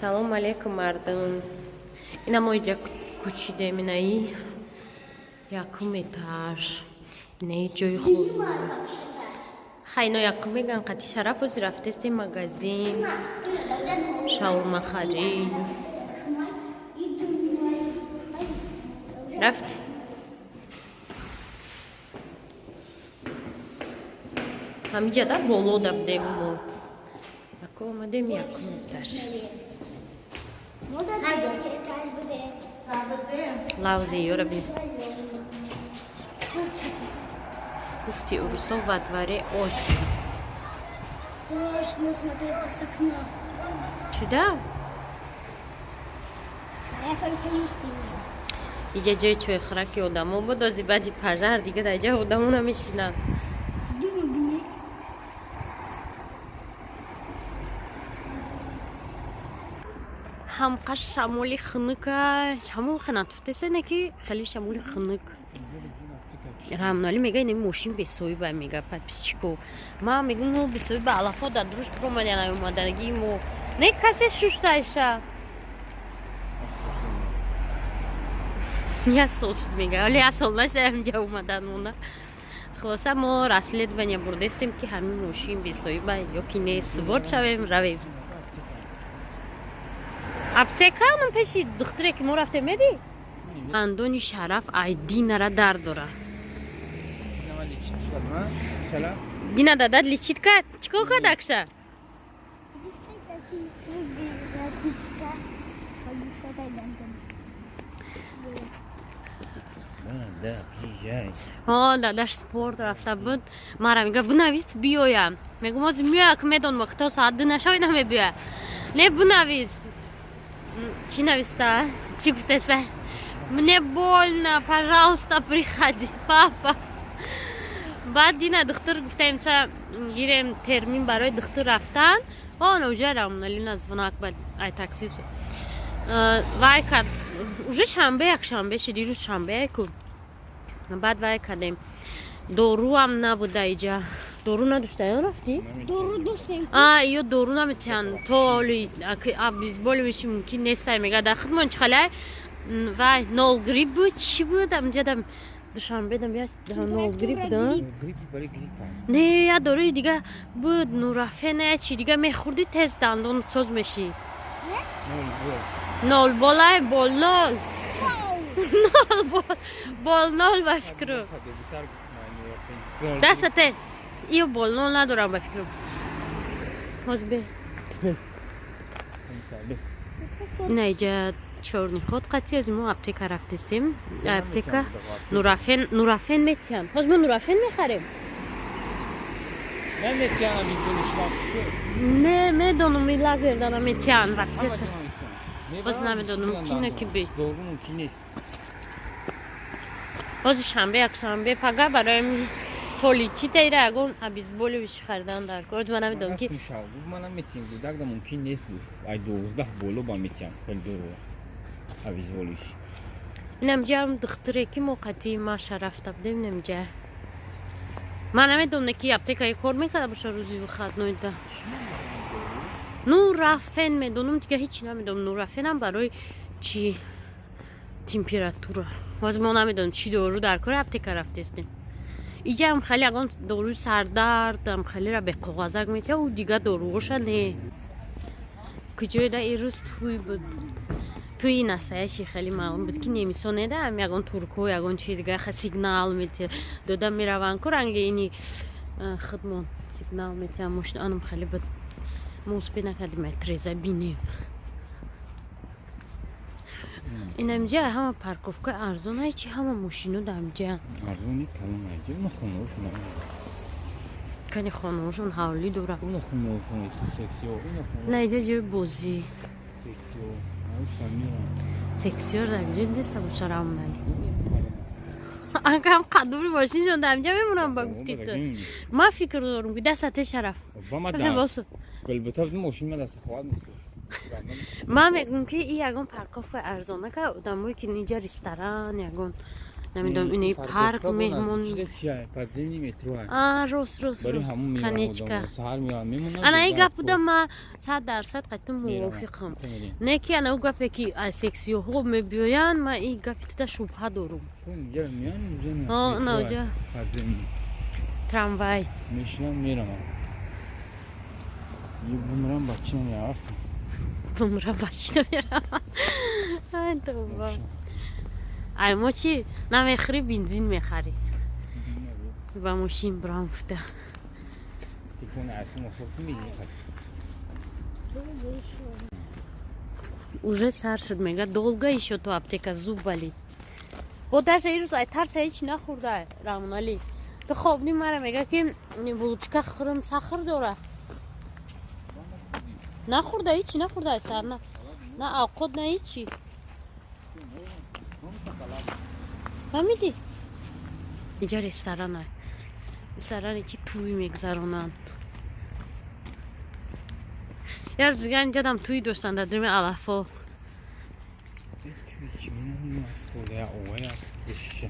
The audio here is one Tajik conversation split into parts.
Салому алейкум, мардум. Ина мо иҷа кучидем, инаи якум этаж, инаи ҷои хоб. Хайно якум меган қати Шараф ози рафтестем магазин шаурмахарӣ рафт. Ҳамиҷа да боло да будем мо. Ако омадем якум этаж. Лавзи ёра бин. Гуфти урусо, во дворе осень. Страшно смотреть с окна. Чуда? Я только листья вижу. Иҷа ҷои чойхӯраки одамо буд, ози баъди пожар дига дар иҷа одамо намешинанд. Думаю, бини. Ҳамқа шамоли хунука, шамол ханатуфтеса, не ки хеле шамоли хунук. Рамноли мега, ин мошин бесоиба, мега подписчико. Ма мегум, мо бесоиба, алафо дар дуруш пуромадан, омадаги мо не касе шуштайша. Як сол шуд, мега, ҳоле як сол нашуда ҳамҷа омадан мона. Хулоса, мо расследование бурдестем, ки ҳамин мошин бесоиба ё ки не, сувор шавем, равем. Аптека нам пеши духтуре ки мо рафтем, меди андони Шараф ай динара дар дора. Дина дадад лечить кард, чӣ кор кард, акша? Видишь, какие круги записка. Погусата. Да, приезжай. О, дадаш спорт рафта буд. Мара мега, бинавис, биёям. Мегум, ҳозир меоя, ки медонам, то соат 2 нашавӣ, намебиёя. Не, бинавис. Чӣ нависта, чӣ гуфтеса? «Мне больно, пожалуйста, приходи, папа». Баъд дина духтур гуфтаем, ча гирем термин барои духтур рафтан. Он уже рамналина звонок ба ай такси вай кард. Уже шанбе, якшанбе шид, дирӯз шанбе ку. Баъд вай кардем, доруам набуда, иҷа дору надошта, ё рафтӣ? Дору доштем. А ё дору наметиҳанд, то оли обезболивающий мумкин нестай, мега. Дар худмон чӣ вай нол грипп буд, чӣ буд амҷадам Душанбедам, я нол грипп буд? Грипп барои гриппа. Не, я доруи дига буд, нурафена, я чи дига, мехӯрдӣ, тез дандон соз мешӣ. Нол болай, бол нол нол бол, бол нол, ба фикру. Дастате иё бол нол надорам, ба фикру. Ҳозир бе. Ина иҷа чёрный ход қатӣ. Аз мо аптека рафтистем, аптека нурафен, нурафен метиҳам. Ҳозир мо нурафен мехарем. Наметиҳам обезболивающий. Не, медонам, и лагерда наметиҳанд вообще-то. Боз намедонам, мумкин ки би. Дору мумкин нест. Ҳозир шанбе, якшанбе, пага барои поличита ира ягон обезболивающий харидан дар кор. Ман намедонам ки. Гуфт, ман наметиҳам, гудакда мумкин нест, гуфт. Ай 12 боло ба метиҳам хеле дору Ман намедонам, ки аптекаи кор мекарда боша рӯзи выходной да. Нурафен медонам, дига ҳечи намедонам. Нурафенам барои чи, температура. Боз мо намедонем, чӣ дору дар кори аптека рафтестем. Иҷаам хеле ягон доруи сардардам хелера беқоғазак метия, ӯ дига доруоша не. Куҷоеда ирӯз тӯй буд, тӯи насаяши хеле маълум буд, ки немисо недаам, ягон турко, ягон чи дига сигнал метия дода мераванд ку, ранги ини худмон сигнал метиҳам мошин, анам хеле буд. Мо успеть накардем треза бинем. Инамҷа ҳама парковка арзон, чи ҳама мошино дамҷа. Арзони калон айҷа, уна хонаошон. Кани хонаошон ҳавлӣ дора. Уна хонаошон сексио. На, иҷа ҷои бозӣ. Сексио. Сексио дар ҷо неста бошарамнали. Акам қадури мошиншон дамҷа мемонам, ба гуфти ту. Ман фикр дорам, ки дастате шараф. Мошин ма даста хоҳад. Ман мегӯм, ки и ягон парковка арзона ка одамое, ки ниҷа ресторан, ягон, намедонам, ини парк, меҳмон. Рост, рост, конечка. Ана и гап буда, ма 100% қатъи мувофиқам. Не ки ана ӯ гапе, ки сексиёҳо мебиёянд, ма и гапи туда шубҳа дорум. Наоҷа трамвай. Мешинам, меравам, бумрам, бачи намерафтам. Бумрам, бачи намеравам. Ай тоба, ай мо чи намехӯри, бензин мехарӣ, ба мошин бурам гуфта. Телефон айфон мехоҳ. Уже сар шуд, мега, долго ещё то аптека, зуб болит. Бо даже ирӯз ай тарса ҳеч нахӯрда Рамонали. Ту хоб ни, мара мега, ки булочка хӯрам, сахр дора. Нахӯрда, ҳечи нахӯрда, ай сар на авқот, на ҳечи. Фаҳмидӣ? Инҷа ресторана, ресторане, ки тӯй мегзаронанд. Як рӯз дига инҷадам тӯй доштанд, дар думи алафо. Чӣ менамояд? Я овая шиша.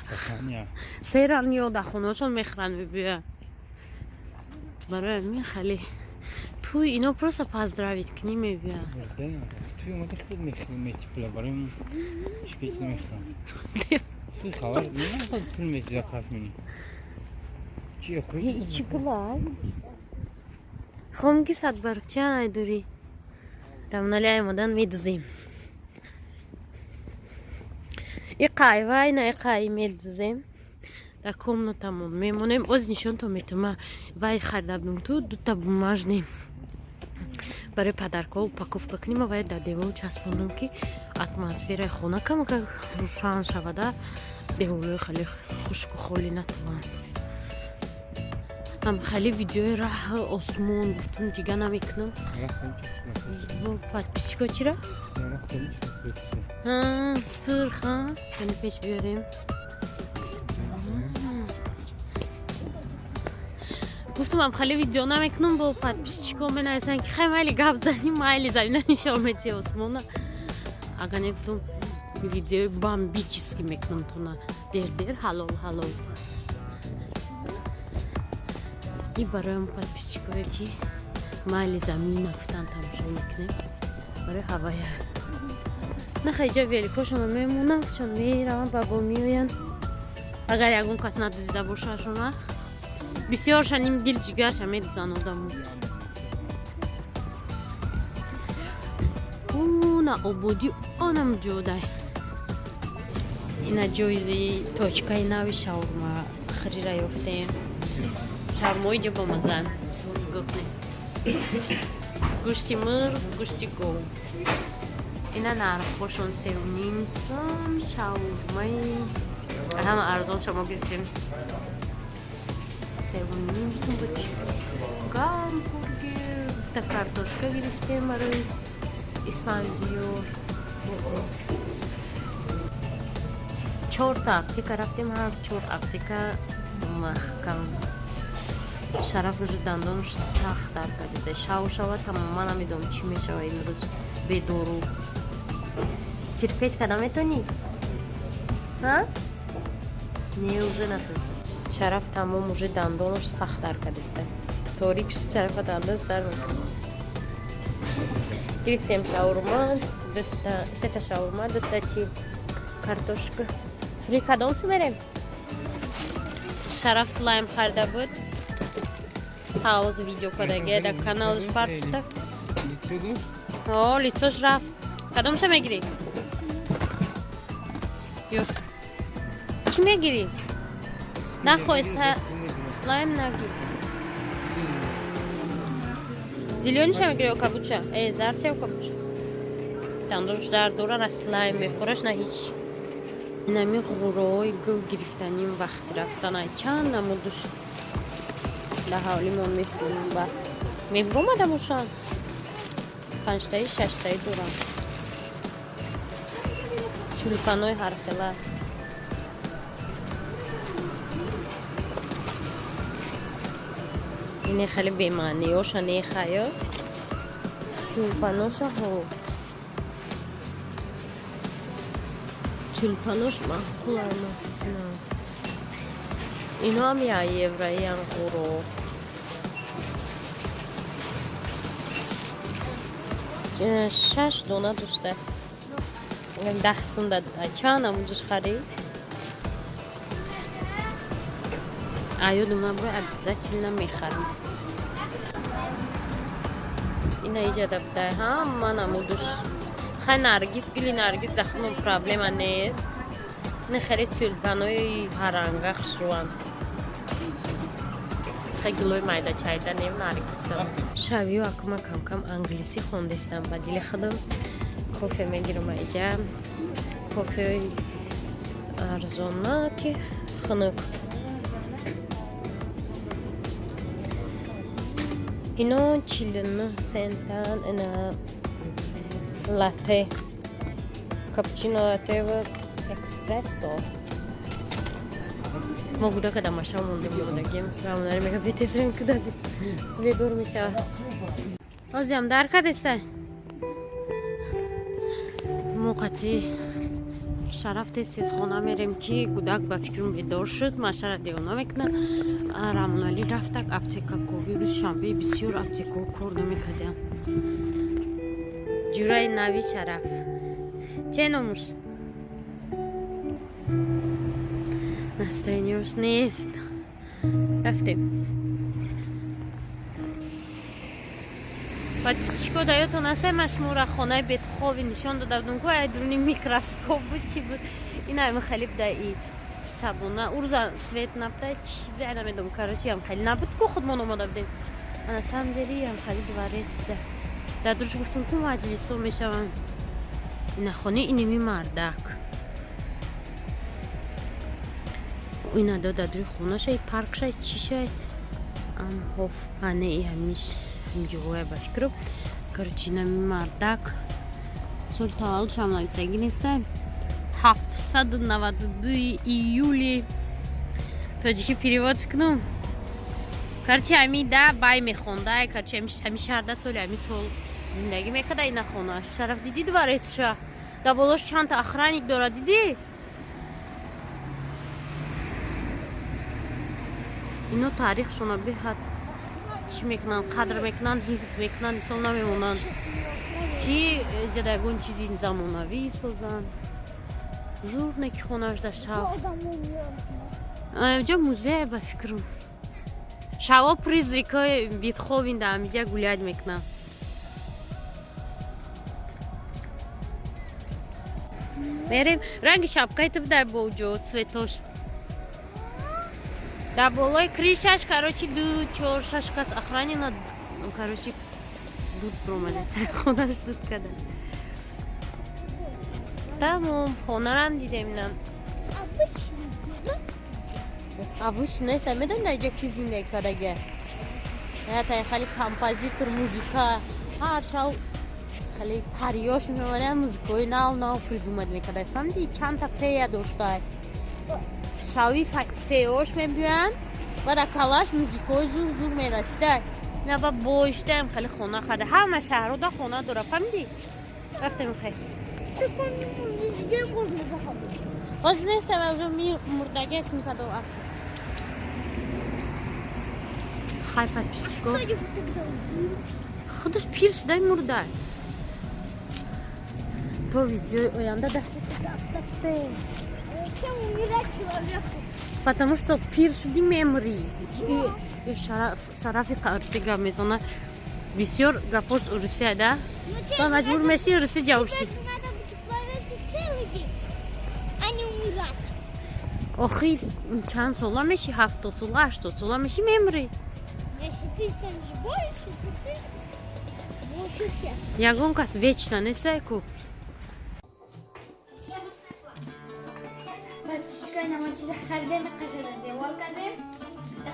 Стакания. Серан ё дар хонаашон мехӯранд, мебиёянд. Барои ҳамин хеле тӯй ино просто поздравить кунӣ, мебиёянд. Туй омада худ мехӯрӣ, метипла, барои мо шпич намехӯрам. Туй хабар намехоҳад, пул мети, заказ мени. Чи хӯрӣ? Чӣ гулай хом, ки садбарг ча айдорӣ, Рамонали? Аймодан медузем и қайвай, на и қай медузем, дар комнатамон мемонем. Оз нишонто метама, вай харида будем ту дута бумажный барои подаркҳо упаковка кунем, вай дар девор часпондум, ки атмосфераи хона камака рӯшан шавада, деворҳои хеле хушку холӣ натаванд. Ам хеле видеои раҳ осмон гуфтум, дига намекунам. Подписчико чира сурх кани пеш биёрем. Гуфтум, ам хеле видео намекунам, бо подписчико менависанд, ки хай, майли, гап занӣ, майли, замина нишон метиҳ осмона. Агар не, гуфтум, видеои бомбический мекунам тона, дер дер, ҳалол ҳалол. И барои подписчикое, ки майли, замина гуфтан, тамошо мекунем, барои ҳавая. Нахайҷа великошона мемонам, чон меравам, бабо меоянд. Агар ягон кас надизда бошашона, бисёрша ним дил ҷигарша медизан одамо. Уна ободӣ онам ҷодай. Ина ҷои точкаи нави шаурма хӯрира ёфтем. Шаурмаои ҷо бамазан. Гӯкне, гӯшти мурғ, гӯшти гов. Ина нархҳошон 3,5 сум шаурмаи ҳама арзон шумо гирифтем, 3,5 сум буд. Гамбургер та картошка гирифтем барои Исфандиёр. Чорта аптека рафтем, ҳар чор аптека маҳкам. Шараф уже дандонаш сахт дард кардеса, шав шава тамоман намедонам, чӣ мешава имрӯз бедору. Терпеть карда метавонӣ? Не, уже натонистаст. Шараф тамом уже дандонаш сахт дар кардида. Торик шуд, Шарафа дандонаш дар мекунад. Гирифтем шаурма, дута, сета шаурма, дута чи картошка. Фри кадом су мерем? Шараф слайм харида буд. Сауз видео кадаге дар каналаш партта. Лицо дошт? О, лицош рафт. Кадомша мегирӣ? Ё чӣ мегирӣ? Нахоҳ слайм нагир. Зелёныйша мегирӣ ё кабуча? Э, зардча ё кабуча? Дандонш дард дора, на слайм мехӯраш, на ҳеҷ. Инами ғурои гул гирифтаним вақти рафтан ай чанд намудуш дар ҳавлимон месӯнем ба мебуромада бошанд. Панҷтаи шаштаи дорам. Чулпанои ҳархела. Ине хеле бемаъниёша нехаё. Чулпаноша ҳо. Чулпанош маъқулама. Ино ҳам як евроиян ғуро. Шаш дона дошта. 10 сум да чанд намудуш харид? А ёдум набура, обязательно мехарам. Ина иҷада буда ҳама намудуш. Хай наргиз, гули наргиз дар худмон проблема нест. Не хеле тюльпанои ҳаранга хушрӯанд. Хай гулои майда чайда нем наргиза. Шавиё акума камкам англисӣ хондестам ба дили худам. Кофе мегирам иҷа. Кофеи арзона ки хунук. Ино 49 центан, ина латте. Капучино латте ва экспрессо. Мо гудака дар маша мондем монадагим. Рамонари мега бетезрем куда бедор мешава. Озиам дар кадеста. Мо қати Шараф тез тез хона мерем ки гудак ба фикрам бедор шуд, машара девона мекунад. Рамоналӣ рафтак аптека кови рӯзи шанбе бисёр аптекаҳо кор намекардианд. Ҷураи нави Шараф. Че номуш? Настроениёш нест. Рафтем. Подписчико да ёдтон аст, ман шуморо хонаи бетхови нишон дода будам, ку ай дуруни микроскоп буд, чӣ буд. Ина ам хеле буда и шабона. Урза свет набуда, чӣ буда, намедонам. Короче, ам хеле набуд, ку худмон омода будем. А на самом деле ам хеле дворец буда. Дар дуруш гуфтам, ку маҷлисҳо мешаванд. Ина хонаи иними мардак. Ина до дар дури хонашай, паркшай, чишай. Ам хоф, ане и ҳамиш ҷоя ба фикрам. Короче, инами мардак соли таваллудшам нависагӣ неста. 792 июли тоҷикӣ перевод кунам. Короче, ҳами да бай мехонда, короче, ҳами шаҳрда соли ҳами сол зиндагӣ мекарда ина хонаш. Шараф дидӣ дворецша? Дар болош чандта охранник дорад, дидӣ? Ино таърихшона беҳад чӣ мекунанд, қадр мекунанд, ҳифз мекунанд, мисол намемонанд ки ҷада ягон чизи замонавӣ созанд. Зур не ки хонааш дар шав. Ҷо музей ба фикрам. Шаво призракҳои Бетховен дар ҳамиҷа гулять мекунанд. Мерем ранги шапкаи ту бидай бо ҷо цветош. Дар болои крышаш, короче, ду, чор, шаш кас охранина, короче, дуд биромада, хонаш дуд када. Тамом, хонарам дидем инам. Обычный нест, медони дар иҷа ки зиндагӣ кардага? Ята хеле композитор, музыка, ҳар шав хеле париёш меомада, музыкаҳои нав нав придумать мекарда. Фаҳмиди, чандта фея дошта. Шави феёш мебиёянд ва дар калаш музикаҳои зур зур мерасида. Ина ба боиштаам хеле хона харда. Ҳама шаҳрҳо да хона дора, фаҳмидӣ? Рафтем хе. Везде можно заходить. Ҳозир нестам, уже мурдагия кун кадом аст. Хай, подписчико. Кто его тогда убил? Худаш пир шудай, мурда. То видеои оянда даст. Зачем умирать человеку? Потому что пир шуди, мемрӣ. Шарафи урусӣ гап мезана, бисёр гапош урусия да. Ну, тебе Ба же маҷбур надо- меши урусӣ ҷавоб ши. Тебе же надо быть в целый день, а не умирать. Охи, чанд сола меши? 70 сола, 80 сола меши, мемрӣ. Если ты станешь больше, то ты больше всех. Ягон кас вечно нестай ку. Подписчикои, намо чиза харидем, қашада девор кардем,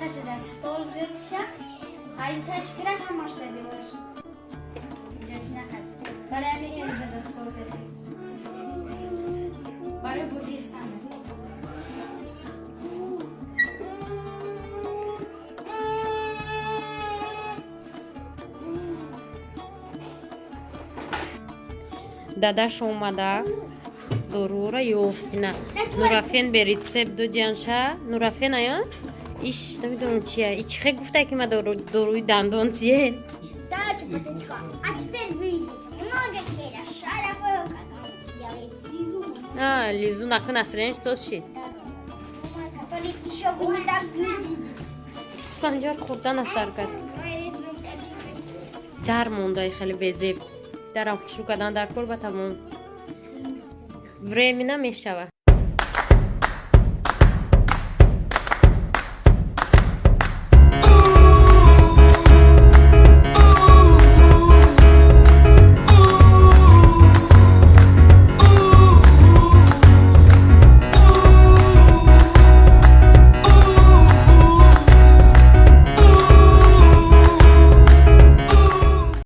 қашада стол зиёдша, ай тачкира ҳамаш да деворш зиёдӣ накард. Барои ҳамин имрӯза да стол кардем. Барои бозии испанда. Дадаш омада, дорура ёфтина, нурафен бе рецепт додианша. Нурафен ая иш намедонам чия, и чихе гуфта, ки ма доруи дандон чие. Короче, пацанчика, а теперь вы видите много серий Шарафа, как он делает слезу. А, лизу наку, настроение соз шид. Который еще вы не должны видеть. Исфандиёр хӯрдан асар кард. Дар мондаи хеле безеб, дарам хушрӯ кардан дар кор, ба тамом времена мешава.